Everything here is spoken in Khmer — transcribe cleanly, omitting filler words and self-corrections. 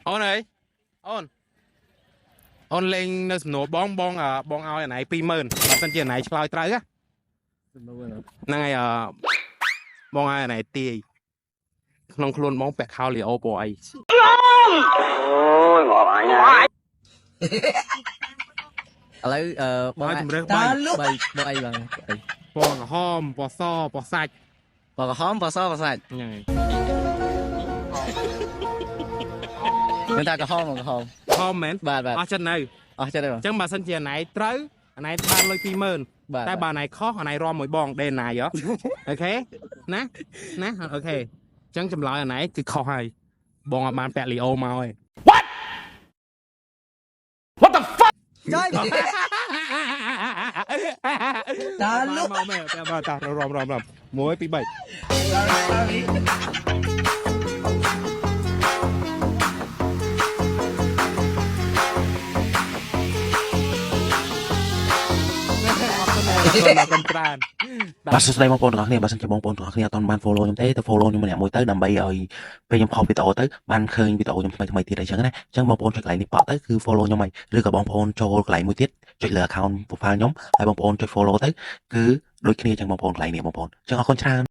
អូនអើយអូនអូនលេងនៅសំណួរបងបងបងឲ្យអាណៃ20000បើសិនជាអាណៃឆ្លើយត្រូវហ្នឹងហើយបងឲ្យអាណៃទាយក្នុងខ្លួនបងពាក់ខោលីអូពណ៌អី អូយងាប់អញហើយ ឥឡូវបង ឲ្យជំរើស 3 3បងអីបងអី ពណ៌ក្រហមពណ៌សពណ៌សាច់ ពណ៌ក្រហមពណ៌សពណ៌សាច់ ហ្នឹងហើយ ខ្ញុំថាក្រហមក្រហម ក្រហមមែន បាទបាទ អស់ចិត្តនៅ អស់ចិត្តហើយបង អញ្ចឹងបើសិនជាអាណៃត្រូវអាណៃបានលុយ20000 បាទ តែបើអាណៃខុសអាណៃរំមួយបងដេណាយហ៎អូខេណាណាអូខេអញ្ចឹងចម្លើយអាណៃគឺខុសហើយបងអត់បានពាក់លីអូមកទេ What the fuck ចុយ តាលុកមកមកតែបាទតារំរំរំ1 2 3អរគុណច្រើន បាទសួស្តីបងប្អូនទាំងអស់គ្នាបើសិនជាបងប្អូនទាំងអស់គ្នាអត់ទាន់បាន follow ខ្ញុំទេទៅ follow ខ្ញុំម្នាក់មួយទៅដើម្បីឲ្យពេលខ្ញុំផុសវីដេអូទៅបានឃើញវីដេអូខ្ញុំថ្មីថ្មីទៀតអីចឹងណាអញ្ចឹងបងប្អូនចុចកន្លែងនេះប៉ក់ទៅគឺ follow ខ្ញុំហើយឬក៏បងប្អូនចូលកន្លែងមួយទៀតចុចលើ account profile ខ្ញុំហើយបងប្អូនចុច follow ទៅគឺដូចគ្នាចឹងបងប្អូនកន្លែងនេះបងប្អូនអញ្ចឹងអរគុណច្រើន។